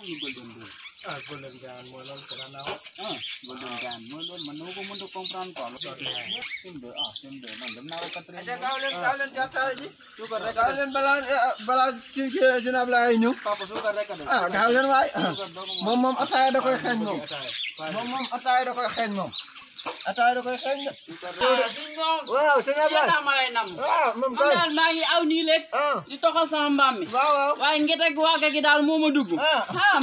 golden gun mo lang sa nanaw. Golden gun mo lang manugo mo do kompran ko. Simbe man na ka train. Kaulen jata ji. Kaulen bala jinabla ñu. Papa sugar rek ka. Kaulen waay. Mom ataaya da koy xeñ mom. Mom ataaya da koy xeñ mom. Ataaya da koy xeñ. Waaw sëñ Ablaye. Waaw mom man daal maa ngi aw nii léegi. di toxal sama mbaam mi. waaw waaye nget ak waaga gi daal moo ma dugg.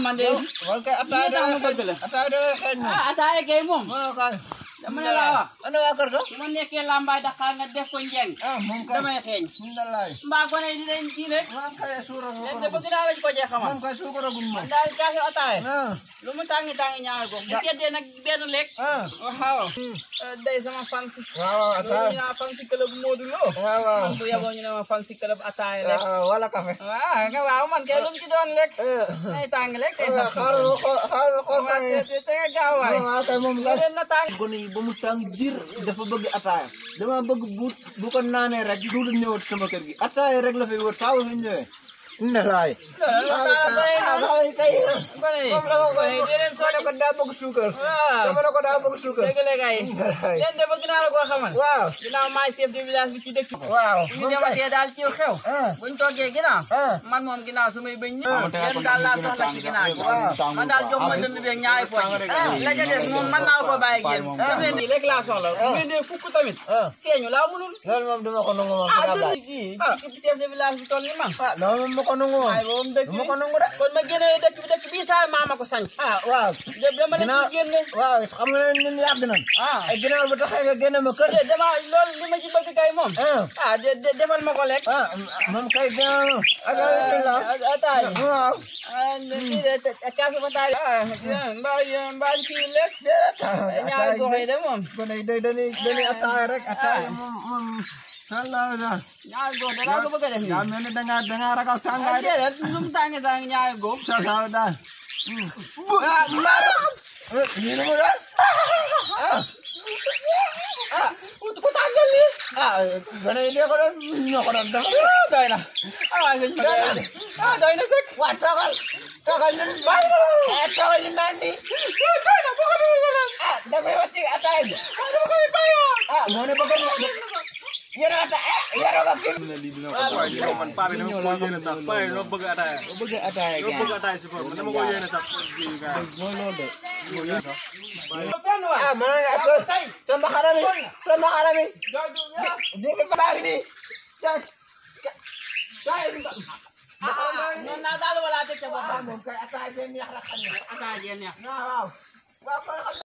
man de. wal kay ataaya da koy xeñ. Ataaya da koy xeñ mom. ataaya kay moom. waaw kay. dama ne laa wax. ana waa kër ga. su ma nekkee lambaay Dakar nga def ko njeng. moom kay damay xeeñ. alhamdulilah. mbaa gone yi dinañ kii rek. waaw kay suura ko. leen de bëgg naa lañ ko jee xamal. moom kay suukara gun moom. daal kaasu ataaya. lu mu tàngi ñaari ko. bu Da- seddee nag benn lekk. waaw. day sama fan si. waaw ataaya. ñu naan fan si club Modou Lo. waaw man bu yaboo ñu ne ma fan si club ataaya lekk. wala café. waaw man kay lu mu ci doon lekk. day tàng lekk day sax. xaaral xool te nga gaaw waay. waaw kay moom nga leen na tàng. gone yi ba mu tàng jir dafa bëgg ataaya dama bëgg bu ko naanee rek duudu ñëwat sama kër gi ataaya rek la fay wër saa wu fi ñëwee inna laay ko daa bëgg suukar dama ne ko daa bëgg suukar dëgg la kay leen de bëgg naa la koo xamal waaw ginnaaw maay chef de village bi ci dëkk waaw ñu dematee daal ci xew buñ toggee ginnaaw man moom ginnaaw su may bañ ñëpp yéen daal laa soxla ci ginnaaw man daal jox ma dënd beeg ñaari poñ la ca des moom mën naa la ko bàyyi ak yéen daf leen nii rek laa soxla bu ngeen dee fukk tamit seeñu laa mënul loolu moom dama ko nangu moom dënd gi chef de village bi toll ni man loolu moom ma ko nangu moom ay moom dëkk ma ko nangu de kon ma génnee dëkk bii saa maama ko sañ waaw dama la ci génne waaw xam nga ne ñun yàgg nañ ay ginnaaw bu taxee nga génne ma kër dama loolu li ma ci bëgg kay moom defal ma ko lekk moom kay ginnaaw alhamdulilah ataay waaw nii de kaasu ba taay mbaa kii lekk ñaari gox yi de moom gone yi dañuy ataaya rek ataaya moom ñaari gox dangaa ko bëgg a def nii yaa mel ni dangaa ragal tàngaay de déedéet nu mu tàngi ñaari gox daal daal mbaaro lii la mu doon ku tàngal lii gone yi ñoo ko doon def doy na sëñ doy na sëkk waa toogal ñun toogal ñu naan di doy na boo ko dugal dafay wàcc ataaya bi dama koy bàyyi moo ne bëgg yéen a man paa bi dama ko yéene sax paa yi loo bëgg ataaya. bëgg ataaya loo bëgg ataaya si foofu man dama ko yéene sax. mooy loolu de ah man sama xarami di fi baag ni noonu naa daal wala teg ca boppam moom kay ataaya bi neex la xam ne ataaya neex waaw